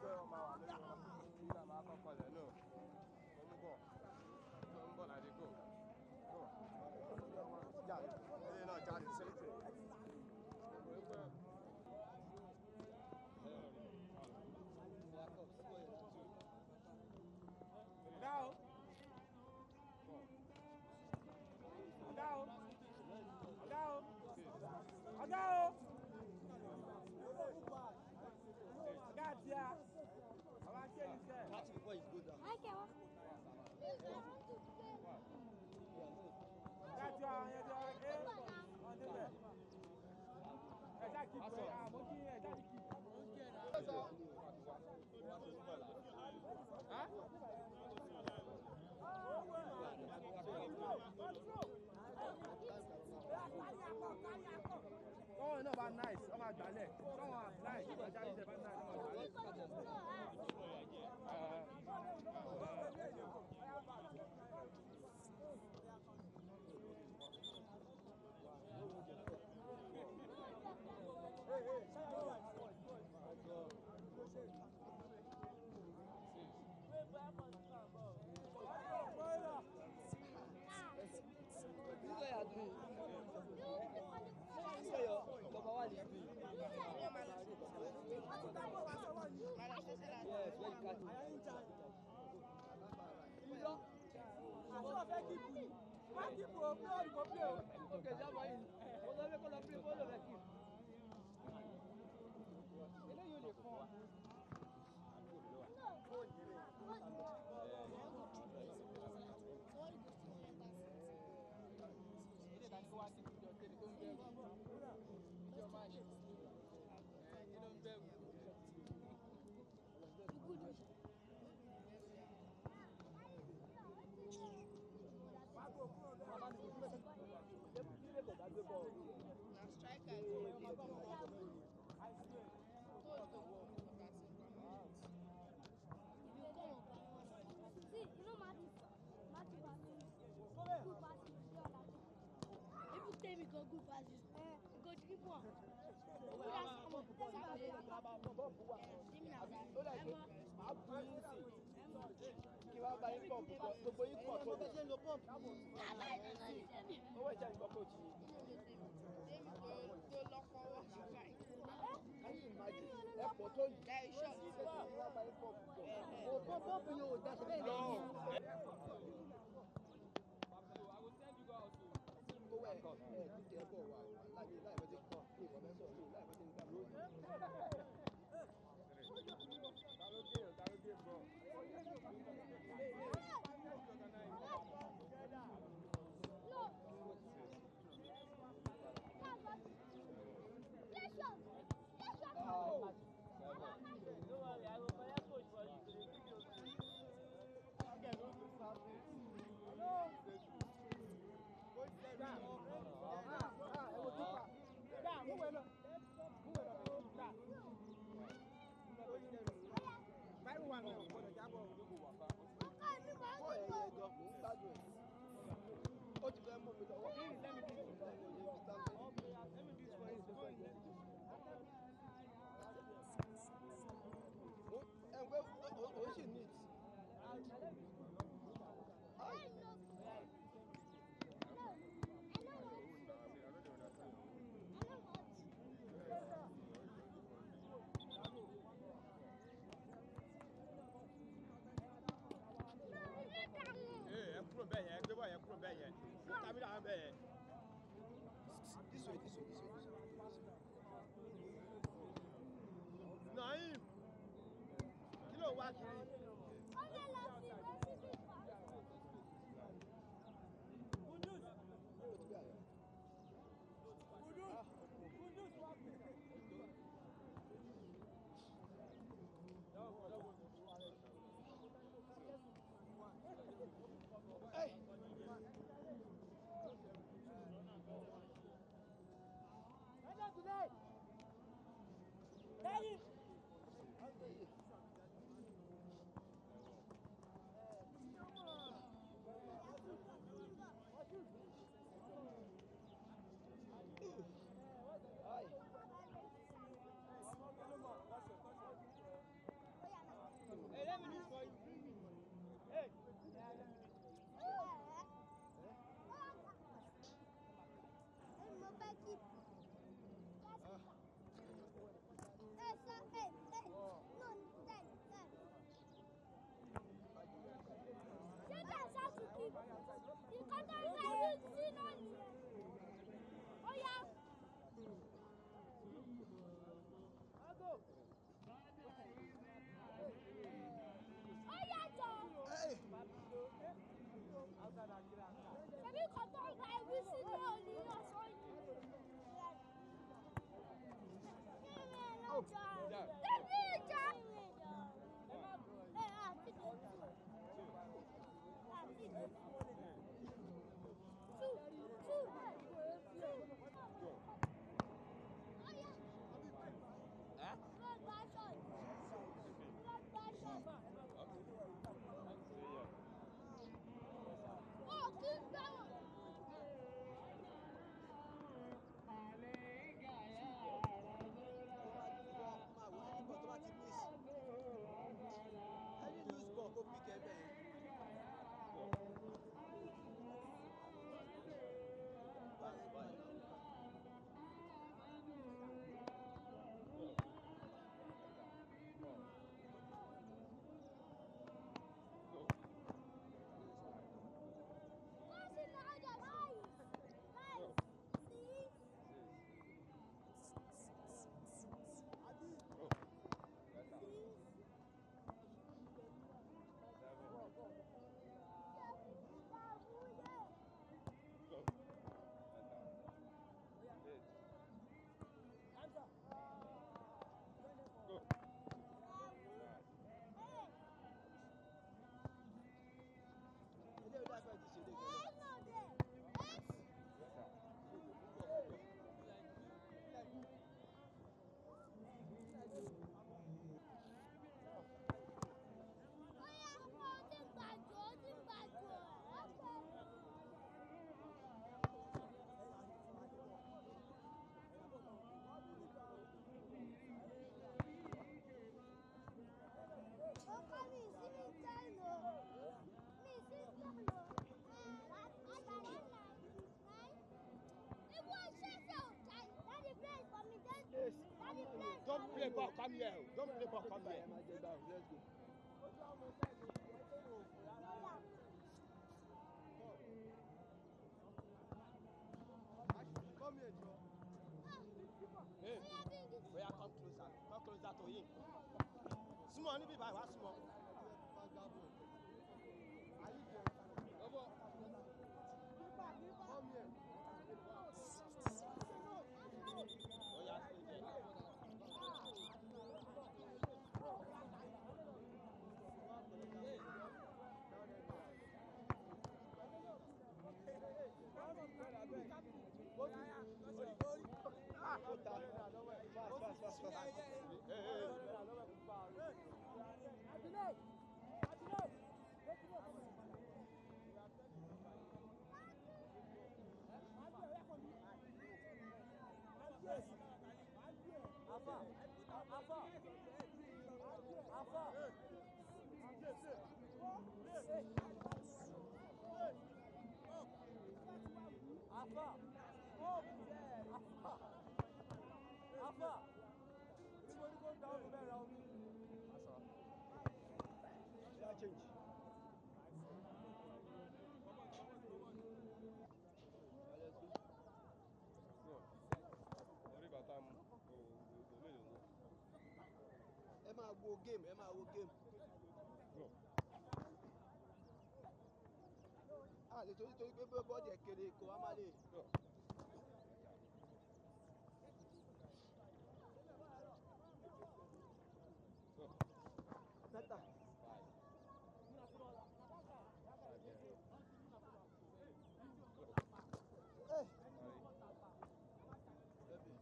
Pé wọ́n máa wà lórí wọn nígbà máa kọ́kọ́ lẹ̀ náà. Ó ń bọ̀. Ó ń bọ̀ láti go. Go. Jáde. Ilé náà jáde sẹ́yìn. Ọ̀gá o. Ọ̀gá o. Ọ̀gá o. Ọ̀gá o. Ọ̀gá àti a. Àwọn àti ẹni sẹ́. Catch before you go down. Ọ̀gá àti àwọn yẹn ti ọ̀rẹ́ ẹ̀ wọ́n débẹ̀. Ẹ ṣáà kí pé àmọ́ kí ẹ ṣáà kí. Tọ́wọ́n náà bá nice, ọmọ àgbálẹ̀. Tọ́wọ́n apply, ọjà ìṣẹ̀ bá nice, ọmọ àgbálẹ̀. This is what you are doing. This is what your number one is doing. Yes, where you catch it. Okay, that one is. Ó lọ fẹ́ kó lọ play bọ́ọ̀lù rẹ̀ kí. Eléyìí ò lè fún ọ. Ilé ìdáni kó wá sí ìjọ tẹ́lẹ̀ tó ń bẹ̀rù. Ìjọ máa ṣe. Ẹ̀ kí ló ń bẹ̀rù? Na striker go dey coach go work for that thing. If you come up and one. See, you know Matthew, Matthew passes, good passes, the other thing. If you tell me go good passes, you go dribble one. Good as someone. Ó dà pé màá bu yín sí kí wàá bá yín pọ̀mpù pọ̀ gbogbo yín pọ̀ tó bẹ́ẹ̀ ṣe ń lo pọ́ǹpù yìí. Owó ìjà ìgbọ́ coach yìí. Tèmi tó lọ́kọ́ wọ̀ sí báyìí. Can you imagine? Ẹ pọ̀ tó yìí. That is short. Kí wàá bá yín pọ̀mpù pọ̀. Ò pọ́ǹpù yẹn ò dáṣẹ́ bẹ́ẹ̀ lẹ́yìn. Owó ẹ̀ ẹ̀ kíkẹ́ bọ̀ wà láyé láì bẹ́ẹ̀ ti kọ́ ní ìfọ̀mẹ́sọ̀ ní láì bẹ́ẹ̀ ti ń gbà lóyún. Ta ló dé? Ta ló dé bọ̀? No. That's what. Play shot. Play shot. Don't worry, I will collect coach for you. Bọ́ọ̀ ẹ̀yẹ gan mò ń gbádùn ẹ̀. Ó ti fẹ́ mú mi lọ́wọ́. Ẹ ń pẹ́ ó sì neat. I know. No. I know what. I know what. No, you don't know. Ẹ kúrò bẹ́ẹ̀ yẹn, gbé bọ̀ yẹn kúrò bẹ́ẹ̀ yẹn. Tàbí làwọn bẹ́ẹ̀ yẹn. This way, this way, this way, this way, this way. Naim, kí ló ń wá kiri? Ó lè lọ sí ìwé síbí kan. Ó ti gbé àyà. Hey! Ay. Nǹkan tó ń bá wí sí náà nìyẹn. Ó yá. Ó yá jọ. Ṣebí nǹkan tó ń bá wí sí náà ní ọ̀sán yìí. Ṣebí ìjà. Ẹ àti dòtú. Àti dòtú. Two, two, two. Ó yá. Lọ gbá shot. Lọ gbá shot. Ó kí ń gbá wọn. Máa wo any ball tó bá ti miss. Any loose ball kó pick ẹ bẹ́ẹ̀. Báyìí báyìí. Wọ́n sì lọ ọjà five, five, six. Eléyìí dá pẹ́ ti ṣe lé Don't play ball, come here. Don't play ball, come Ẹ here. máa jẹ gbà o, let's go. Come here, Joe. Hey, oya come closer. Come closer to him. Súnmọ́ níbí báyìí, wá súnmọ́. Come here. Oya stay there. Ó ta. Fast, fast, fast, fast. Hey, hey, hey. Yeah, change. Yeah, let's go. Orí bàtà mu, kò mélòó ni. Ẹ máa wo game, ẹ máa wo game. Go. A lè torí torí pé bọ́ọ̀dì ẹ̀ kéré kó wá má lè. Go. Go. Mẹ́ta. Five. Ẹ. Three. Bẹ́ẹ̀ni.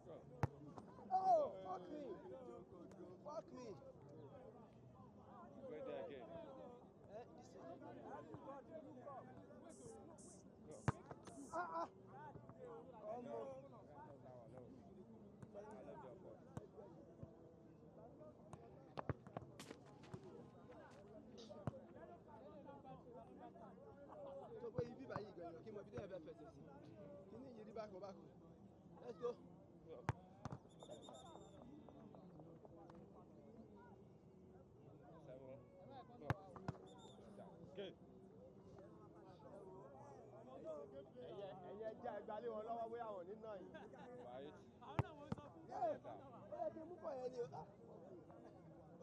Go. Go. Rí bákan bákan. Let's go. 7. Go. Good. Ẹ̀yẹ jẹ́ ẹgbàá lé wọn lọ́wọ́ bóyá wọn ní náà yìí. White. Yeah. Ó yẹ kí n mú pọ̀ yẹn ni o. Ah.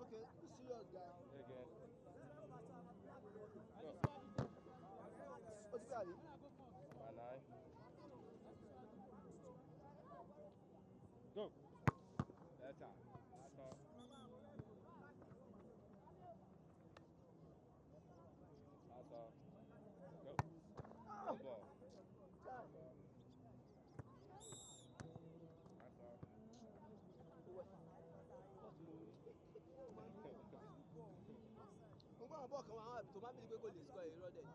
Okay, be serious guy. Again. Go. Ó ti gbà mí. 9. Go. Better. That's all. That's all. Go. Good ball. That's all. Mo gbọ́ àwọn bọ́ọ̀ kan wọn àwọn tó máa ń bí pé kò lè score irọ́ dẹ̀.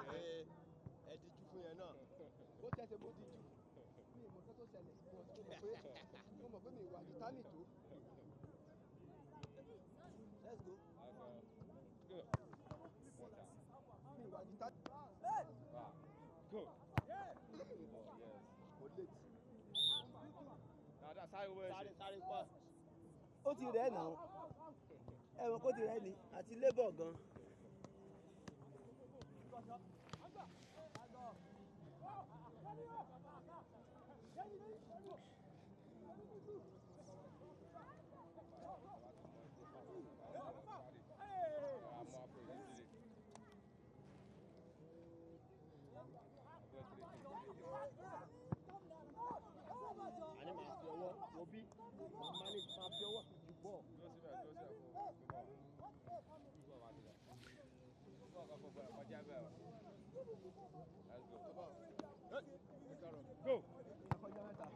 Again. Ẹ díjú fún yẹn náà. Bó tẹ̀sẹ̀ bó díjú. Mi ì mọ̀ kán tó ṣẹlẹ̀. Mo mọ̀ pé mi ìwà determine tó. Let's go. That's all. Go. Better. Mi ìwà determine. Wow. Go. Good ball, yes. Kò late. Now that's how it works. Sáré sáré pa. Ó ti rẹ̀ náà, ẹ̀wọ̀n kó ti rẹ̀ ni àti labour gan. Àní màá fi ọwọ́ wo bí màá manage máa fi ọwọ́ fi jù bọ́ọ̀. Let's go. Go. Akọjá mẹ́ta.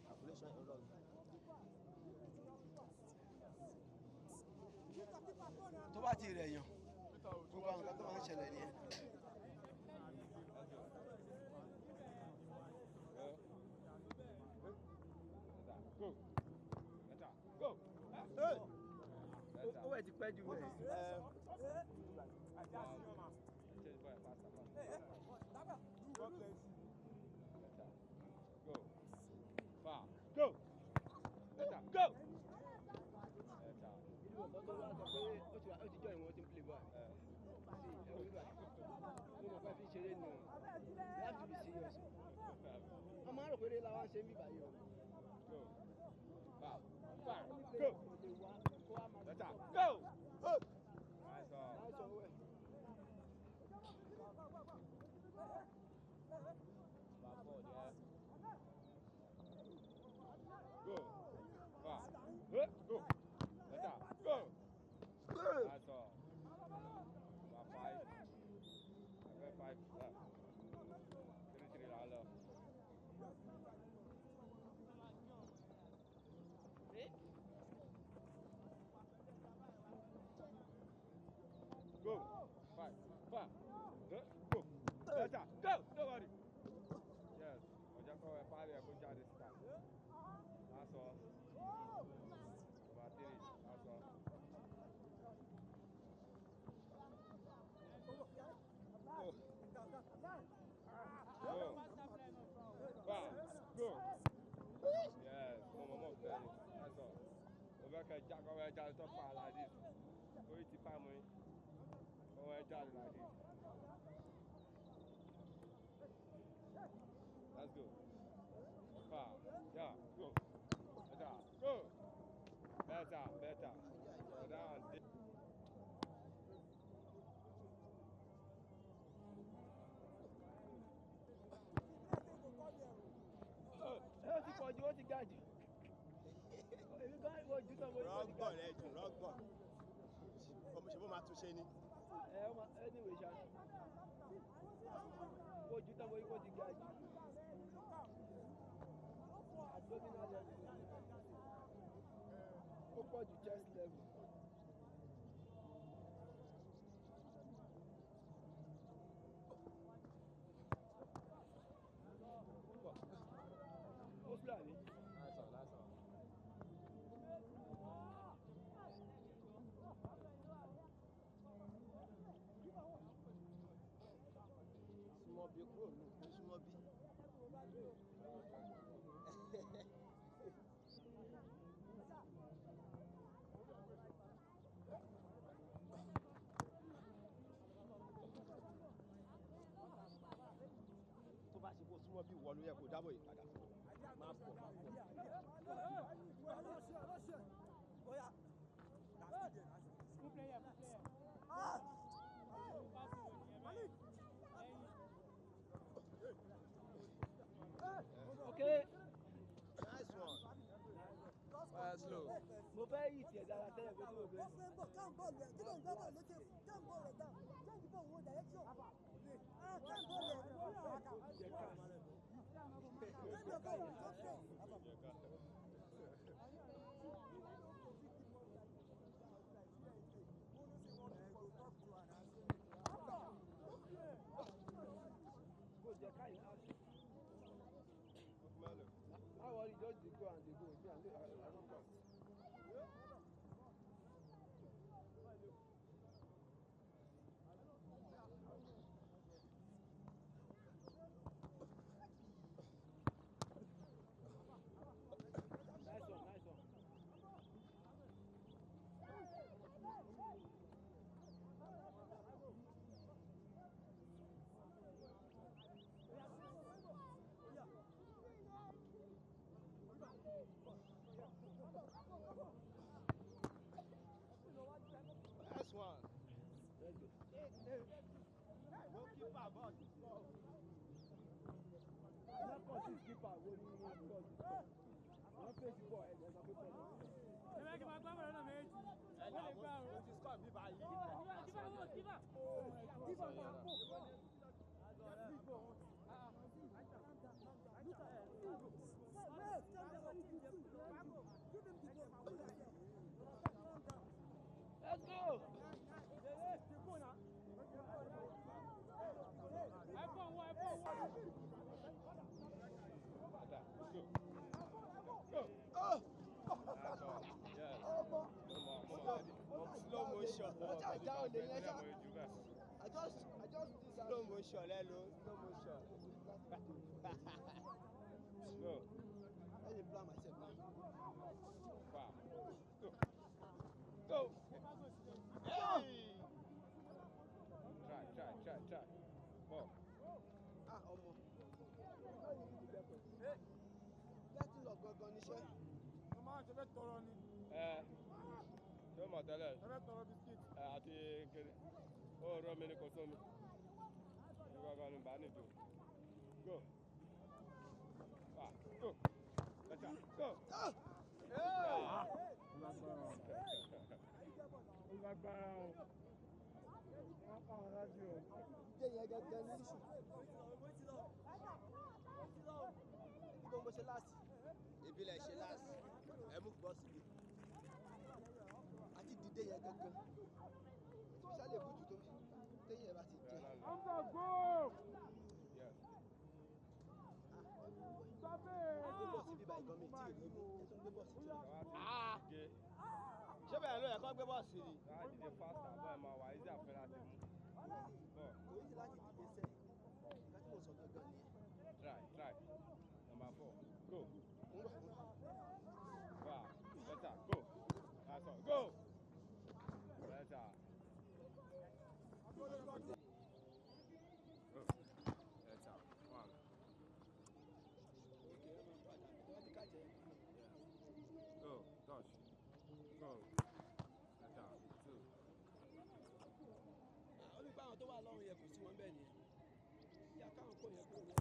Calculation error. Tó bá ti rẹ̀ yàn, gbogbo àwọn nǹkan tó máa ń ṣẹlẹ̀ nìyẹn. Let's go. Go. Go. Better. Go. Hey! Better. Ó wẹ̀ ti pẹ́ jù bẹ́ẹ̀. Change ball faster, faster. Better. Go. Far. Go. Better. Go. Better. Ìlú ọ̀bọ tó wá sọ pé ó ti wà ó ti jọ ìwọ̀n ó ti ń play ball. Sí, ẹ wí báyìí. Mo mọ̀ pé fi ń ṣeré ni o. You have to be serious. Wọ́n máa ń rò pé eré la wá ń ṣe ń bí báyìí o. Go. Far. Far. Go. Kò lè wá kó wá máa Better. Go. Nice one. láìsọ owó ẹ̀. Back forward, yeah. Go. Far. Huh. Go. Better. Go. That's all. About 5. I got 5 left. 3-3 la lọ. Go. 5. 5. Go. Go. Better. Go. Don't worry. Yes. Ọjà kọ́ ẹ parí ẹ kó jáde síta. That's all. Number 3. That's all. Go. Go. Five. Go. Yes. Mo mọ̀ mọ̀ fẹ́ ni. That's all. Mo fẹ́ kẹ́ já kọ́ ẹ jáde tó pa like this. Orí ti pa mọ́ yín. Kọ́ ẹ jáde like this. Let's go. Five. Yeah. Go. Better. Go. Better. Better. Go down. Ẹ ó ti pọ̀ jù, ó ti ga jù. Èmi kan wọ jù tán mo ní ó ti ga Rọ́gbọ̀n jù. rẹ jù rọ́gbọ̀n. Ọmọ ṣe bó máa tún ṣe ni. Ẹ ó máa anyway ṣá. Wọ jù tán mo ní ó ti ga jù. Abdominal level. Ó pọ̀ jù chest level. Ó Fúlàní. Nice one, nice one. Súnmọ́ bí Oh no, ó súnmọ́ bí. Tó bá ṣe kó súnmọ́ bí ìwọ ló yẹ kó dábọ̀ yìí padà fún ọ. Má bọ̀, má bọ̀. Okay. Nice one. Fire slow. Mo fẹ́ yí tiẹ̀ dára tẹ́lẹ̀ kó tó o gbé. Kó jẹ káyìí á. Melo. Má worry, just dey go and dey go. Me, I no come. Nice one, nice one. Nice one. Let's go. Goalkeeper ball ti score. Not cut his keeper wo ni wọ́n cut. Wọ́n fèsì bọ̀ ẹ̀ lẹ́sọ̀ pé bọ́ọ̀lù. Ẹ là mo ti score bí báyìí. Let's go. Ada. Go. Go. Oh! Nice one. Yes. Ọmọ. Mo mọ̀, mo mọ̀. Slow motion. Ọjà ìjà olè yẹn ṣá. Mo jù bẹ́ẹ̀. I just do that. Slow motion lẹ́nu. Slow motion. Go. I dey plan myself now. Five. Go. Go. Hey! Try, try, try, try. Four. Ah, ọmọ. Getting lọ gangan níṣẹ́. Ẹ ṣé o mọ̀ tẹ́lẹ̀? Ẹ àti kiri. Ó rọ mi ní kò sómi. Ìwọ gan ni bá nìjó. Go. Five. Go. Better. Go. Ah! Ah. Dídé yẹn gangan ní issue. Ibo mo ṣe last. Ebi lẹ ṣe last. Ẹ mú bọ́ síbi. Àti dídé yẹn gangan. Especially bùtù tó téyìn ẹ̀ bá ti jẹ. Yes. Ẹ gbé bọ́ọ̀sì bíbá ìgan mi tí ì rí mú. Ẹ tún gbé bọ́ọ̀sì tí ì rí. Gé. Ṣé bẹ́ẹ̀ ló yẹ kó gbé bọ́ọ̀sì ni? Láti dìde faster bọ́ ẹ̀ máa wà easy àfẹ́ láti mú. Four. Kò easy láti dìde sẹ́. Nǹkan tí mo sọ gangan nìyẹn. Try, try. Number four. Go. Mo ń bọ̀, mo ń bọ̀. Wow. Better. Go. That's all. Go. Better. Go. Better. One. Okay, ẹ máa padà. Ẹ wá ti kájẹ. Go. Touch. Go. Better. Two. Ó ní pé àwọn tó wà lọ́rùn yẹn kò sí wọn bẹ́ẹ̀ nìyẹn. Ìyá káwọn kò yẹn kúrò ní.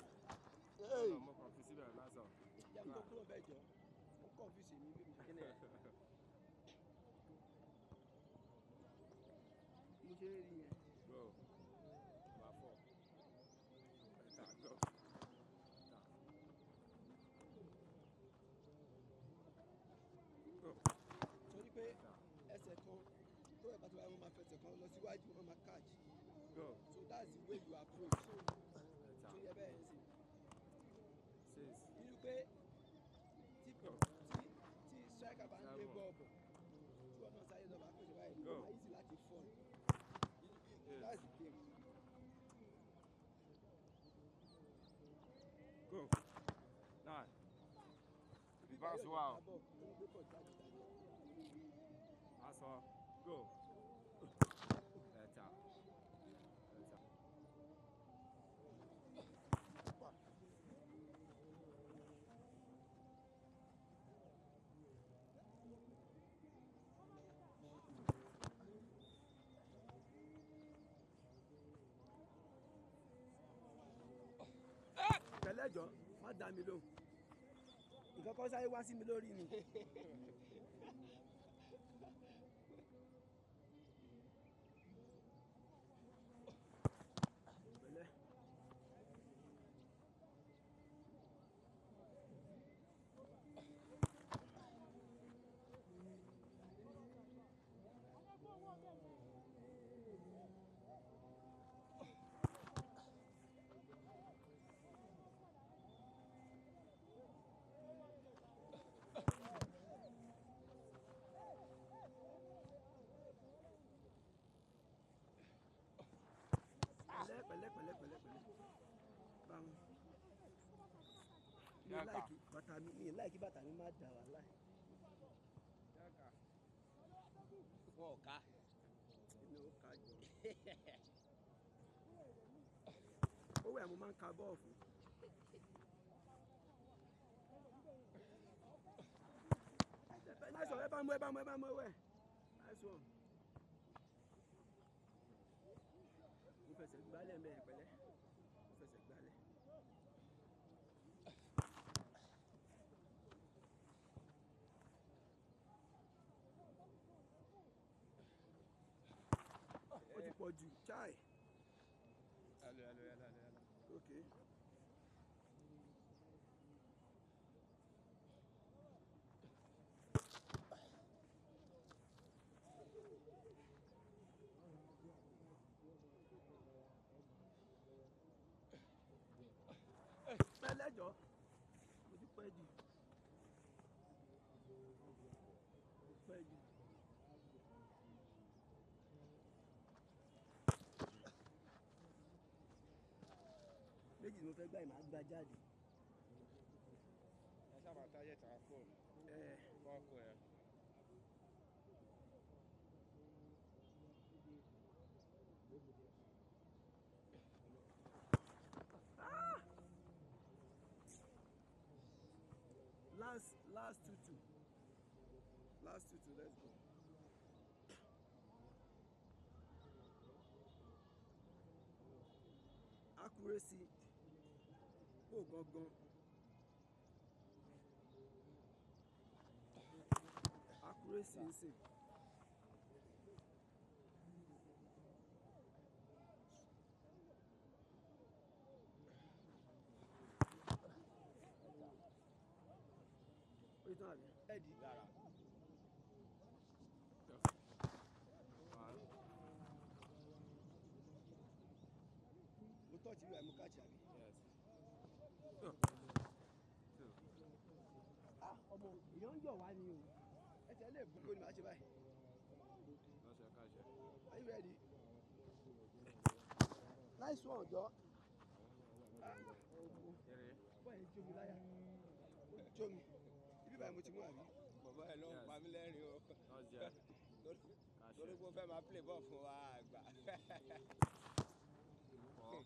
No, mo kàn fi síbẹ̀ lásán. Ìyá kó kúrò bẹ́ẹ̀ jọ. Ó confuse mi bí mo ṣe. Mo ṣe ń rí yẹn. Go. Number four. Better. Go. Better. Go. Torí pé ẹsẹ̀ kan tó ẹ̀ bá ti wáyé wọ́n máa fẹsẹ̀ kan lọ síwájú wọ́n máa catch. Go. So that's the way you approach. Better. Tó yẹ bẹ́ẹ̀ ń sìn. Six. Irú pé tí Go. tí tí striker bá ń gbé Seven. bọ́ọ̀bù tí wọ́n náà sáré lọ́ba pèsè báyìí Go. ó máa easy láti fall. Eight. That's the game. Go. 9. Reverse wow. That's all. Go. Better. Better. Pẹ̀lẹ́jọ́ má dá mi lóhùn. Nǹkan kan sáré wá sí mi lórí ni. Pẹ̀lẹ́. Pẹ̀lẹ́ pẹ̀lẹ́ pẹ̀lẹ́ pẹ̀lẹ́ pẹ̀lẹ́. Báwo. Mi ò láìkí bàtà mi, mi ò láìkí bàtà mi má dà wá láì. Wọn ò ká. Èmi ò ká jọ. Ó wẹ̀ mo máa ń ka bọ́ọ̀fù. Nice one, ẹ bá mú ẹ bá mú ẹ bá mú ẹ wẹ̀. Nice one. Mo fẹsẹ̀ gbálẹ̀ mẹ́rin pẹ̀lẹ́. Mo fẹsẹ̀ gbálẹ̀. Ó ti pọ̀ jù, chai. Hello, hello, hello, hello. Okay. Pẹ̀lẹ́jọ́, mo ti pẹ́ jù. Mo pẹ́ jù. Méjì ni mo fẹ́ gbá yìí, màá gbá jáde. Ẹ sábà táyẹ̀ tàn fóònù. Ẹ Fọ́ọ̀kù ẹ̀. last 2-2. Last 2-2, let's go. Accuracy ó gangan. Accuracy ń sìn. Ó ti tán àbí? Ẹ̀dì lára. 1. Mo tọ́ọ̀tì bí i mo káàkiri àbí? Yes. 2. 2. Ah, ọmọ èèyàn ń yọ̀ wá ni o. Ẹ tẹ̀lé ìbùkún ni màá ṣe báyìí. Lọ́sẹ̀ káṣẹ̀. Are you ready? Nice one, jọ. Three. Bọ́ọ̀ yẹn jó mi láyà. Ó jó mi. Ibi báyìí mo ti mú àbí? Bàbá ẹ̀ ló ń pa mí lẹ́rìn o. Lọ́sẹ̀ Torí káṣẹ̀. pé ó fẹ́ máa play ball fún wa àgbà. 4.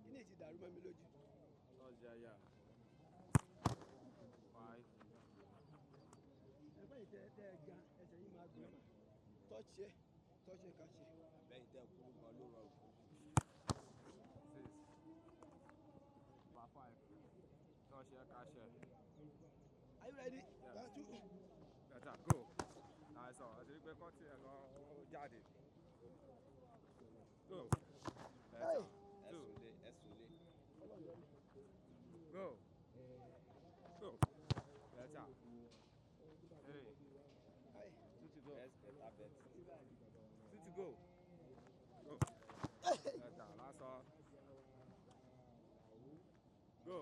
Kíni ti dàrú mọ́ mi lójú? Lọ́sẹ̀ yà. 5. Ẹgbẹ́ yìí tẹ tẹ ẹ ga ẹsẹ̀ yìí máa gbọ́n. Tọ́ọ̀ṣì ẹ̀ tọ́ọ̀ṣì ẹ̀ ká ṣe. Àbẹ́yìn tẹ́ kúrú gan ló rọrùn. 6. 5. Lọ́sẹ̀ káṣẹ̀. Are you ready? Yes. 1, 2. Better go. Nice one. Àti wípé kọ́tì ẹ̀ gan ó jáde. Go. Better. Ẹ 2. sùn lé, ẹ sùn lé. Go. Go. Better. 3. Aye. 2 to go. Best better bet. 2 to go. Go. Better. Last one. Go.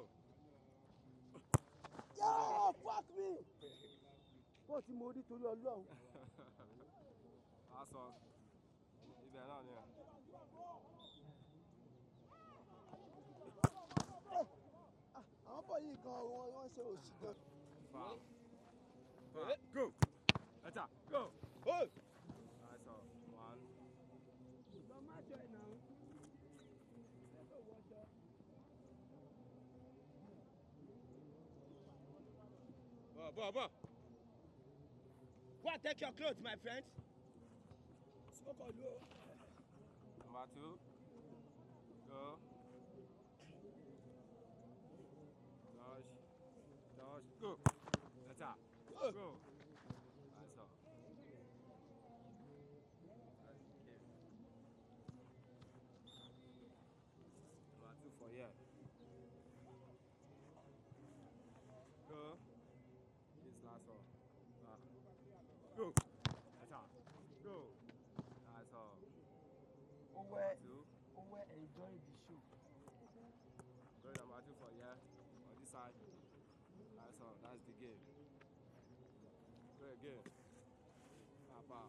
Yeah, fuck me! Bọ́ọ̀ tí mo rí torí Ọlọ́run. Last one. Ibẹ̀ náà ni. yìí gan wọ́n ṣe òṣì gan. Five. Five. Go. Attack. Go. Oh! Nice one. One. Lọ má jọ ẹ̀ náà. Ẹ tó wọṣọ. Bọ̀ bọ̀ bọ̀. Go and take your clothes, my friend. Ó kọ̀ lù ó. Number two. Go. Touch. Touch. Go. Attack. Go. Nice one. That's the game. Number two for here. Go. This last one. Ah. Go. Attack. Go. Nice one. Owó Number two. Owó enjoy the show. Go number two for here. On this side. That's all. That's the game. Go again. Pow, pow.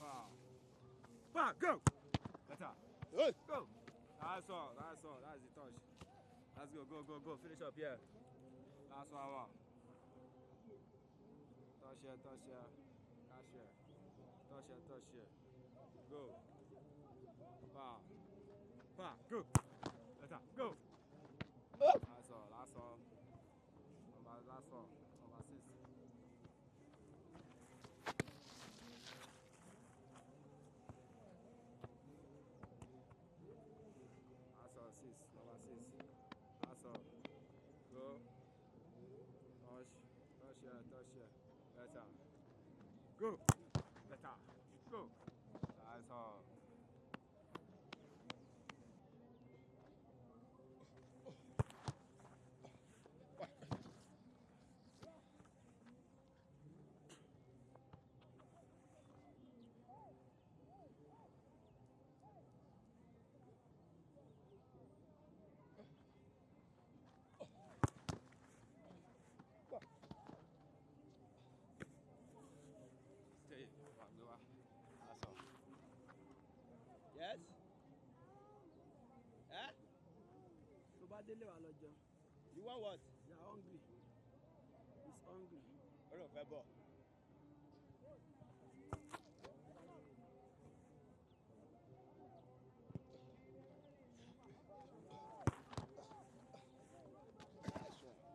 Pow. Pow, go! Better. Hey! Go! That's all. That's all. That's the touch. Let's go, go, go, go. Finish up here. Last one, one. Touch here, touch here. Catch here. Touch here, touch here. Go. Pow. Pow. Go. Better. Go. Last one, last one. Number last one. Number six. Last one, six. Number six. Last one. Go. Touch. Touch here, touch here. Better. Go. Better. Go. That's all. Stay. Go. That's all. Yes. Eh? Tó bá délé wà lọ jẹun. You want what? You are hungry. He's hungry. Ó lọ fẹ́ bọ̀. Nice one.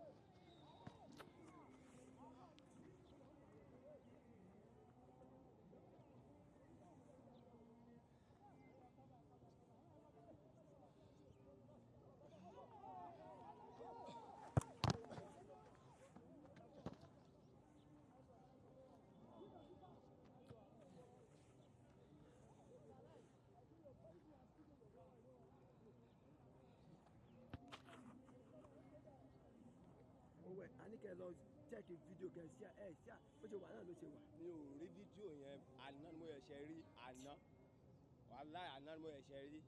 Owó ẹ̀ a ní kẹ́ ẹ lọ check fídíò kẹ́ ẹ ṣíà ẹ ṣíà bó ṣe wà náà ló ṣe wà. Mi ò rí fídíò yẹn, àná ni mo ṣẹ̀ṣẹ̀ rí àná. Wàláì àná ni mo ṣẹ̀ṣẹ̀ rí.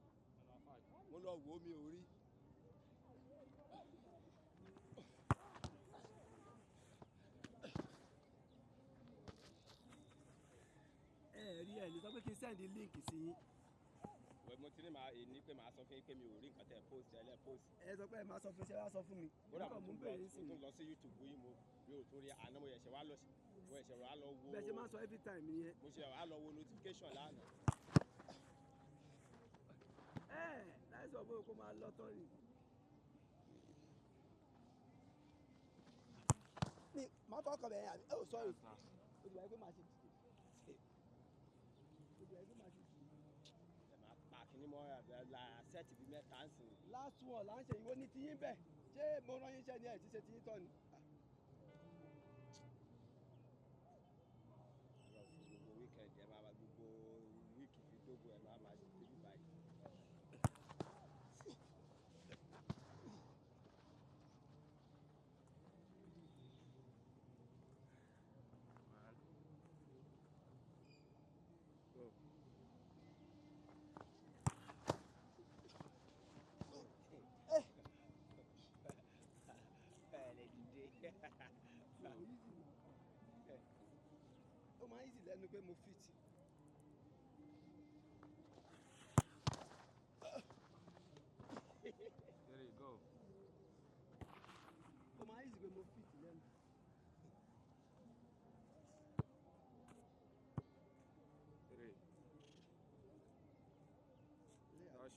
Number five. Mo lọ wò ó, mi ò rí. Ẹ rí ẹ lè sọ pé kí n send link sí yín. Wẹ̀, mo ti ní màá ní pé màá sọ fún yín pé mi ò rí nǹkan tẹ́ ẹ post ẹ lẹ́ post. Ẹ sọ pé ẹ máa sọ fún ṣe wá sọ fún mi. Kódà Èmi mo kàn mú tún lọ bèrè mo sí tún lọ sí YouTube yìí, mo mi ò tún rí. Àná mo ṣẹ̀ṣẹ̀ wá lọ mo ṣẹ̀ṣẹ̀ wá lọ wo Bẹ́ẹ̀ ṣe máa ń sọ every time nìyẹn. Mo ṣe wá lọ wo notification lánàá. Ẹ láì sọ pé kó máa lọ tán ni. Mi máa fọ́ ọkọ̀ bẹ̀rẹ̀ àbí? Oh, sorry. That's last. Ó ti wáyé pé màá ṣe dìde. Ó ti wáyé pé màá ṣe dìde. Ẹ máa pa kíní mọ́ ẹ la sẹ́ẹ̀tì bíi mẹ́ta ń sìn. Last one là ń ṣe, ìwọ ní tiyín bẹ́ẹ̀. Ṣé mo rán yín iṣẹ́ ni ẹ̀ ti ṣe tiyín tán ni? Lọ fún gbogbo weekend, ẹ máa ma gbogbo week fi dógún, ẹ máa ma ṣe tébù báyìí. One. Go. Ẹ lè dìde. Kò easy now. Ó máa ń easy lẹ́nu pé mo fit. Three. Go.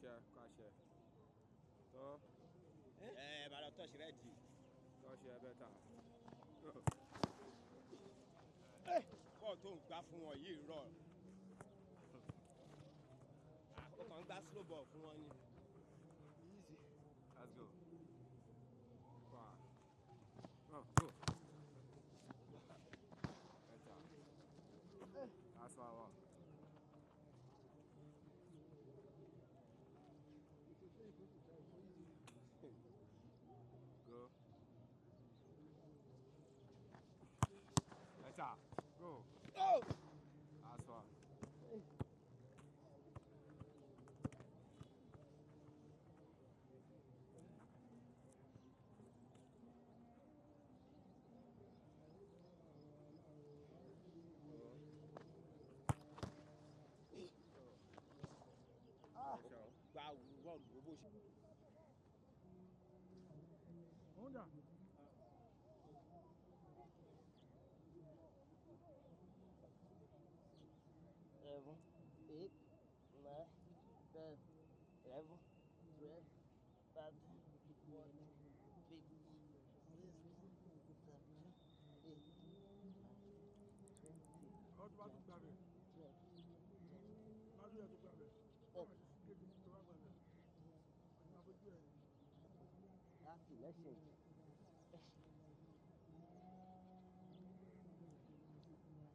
Àṣẹ kó àṣẹ. Tó Ẹ ẹ bá lọ tọ́ọ̀ṣì rẹ́ẹ̀dì. tọ́ṣì ẹ bẹ́tà. Bọ́ọ̀ tó ń gbá fún wọn yìí rọ̀. Ó kàn ń gbá slow ball fún wọn ni. Easy. Let's go. Five. Oh, go. Better. That's what I want. Go. Better. Go. Oh! That's one. Gba bọ́ọ̀lù wo bó ṣe. 7, 8, 9, 10, 11, 12, 13, 14, 15, 16, 17, 18, 19, 20, 21, 22, 30, let's change.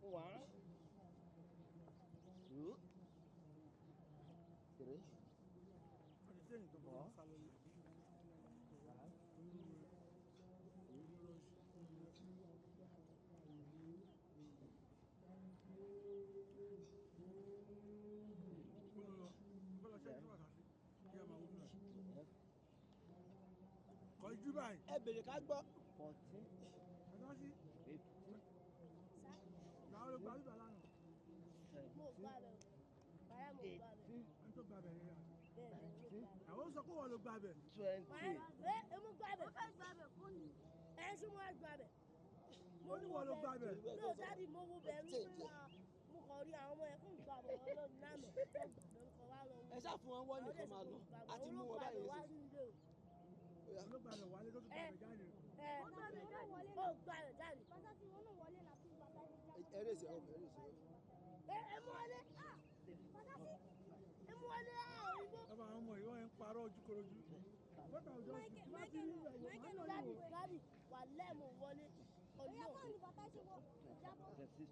One, two, three, four, five, six, 12, Kọjú báyìí. Ẹ bèrè ká gbọ́. 14, Àtàṣí, 15, làwọn ló gba bíbà lánàá. Mo gbà bẹ̀ o. Bàrà mo gbà bẹ̀. 18, Ẹni tó gba bẹ̀ yẹn. Bẹ́ẹ̀ ni mo gbà bẹ̀. Àwọn sọ pé wọ́n ló gba bẹ̀. 20. Ẹ ẹ mo gbà bẹ̀. Mo fẹ́ gbà bẹ̀ kó ni. Ẹ ṣé mo wá gbà bẹ̀. Ó ní wọ́n ló gba bẹ̀. No, daddy, mo wo bẹ̀ ní pé mo kàn rí àwọn ọmọ yẹn kó gbà bọ̀ ọlọ́run náà mọ̀. Mo kàn wá lọ wo. Ẹ ṣáà fún wọn wọ́n nìkan máa lọ. A ti mú wọn báyìí wá sí. nílé o. Wọ́n ló gba bẹ̀ wálé tó tún gba bẹ̀ jáde. Ẹ ó gbà bẹ̀ jáde. Ẹ rèsì ọ̀f, ẹ rèsì ọ̀f. Ẹ ẹ mú wọlé. Ẹ mú wọlé òyìnbó. Bàbá àwọn ọmọ yìí wọ́n ń parọ́ ojúkorojú. Bọ́tà òjò wọ́n ti rí ìyàwó máa ń lọ Daddy, yìí wò. daddy, wà lẹ́mu wọlé. Ọlọ́run. 26,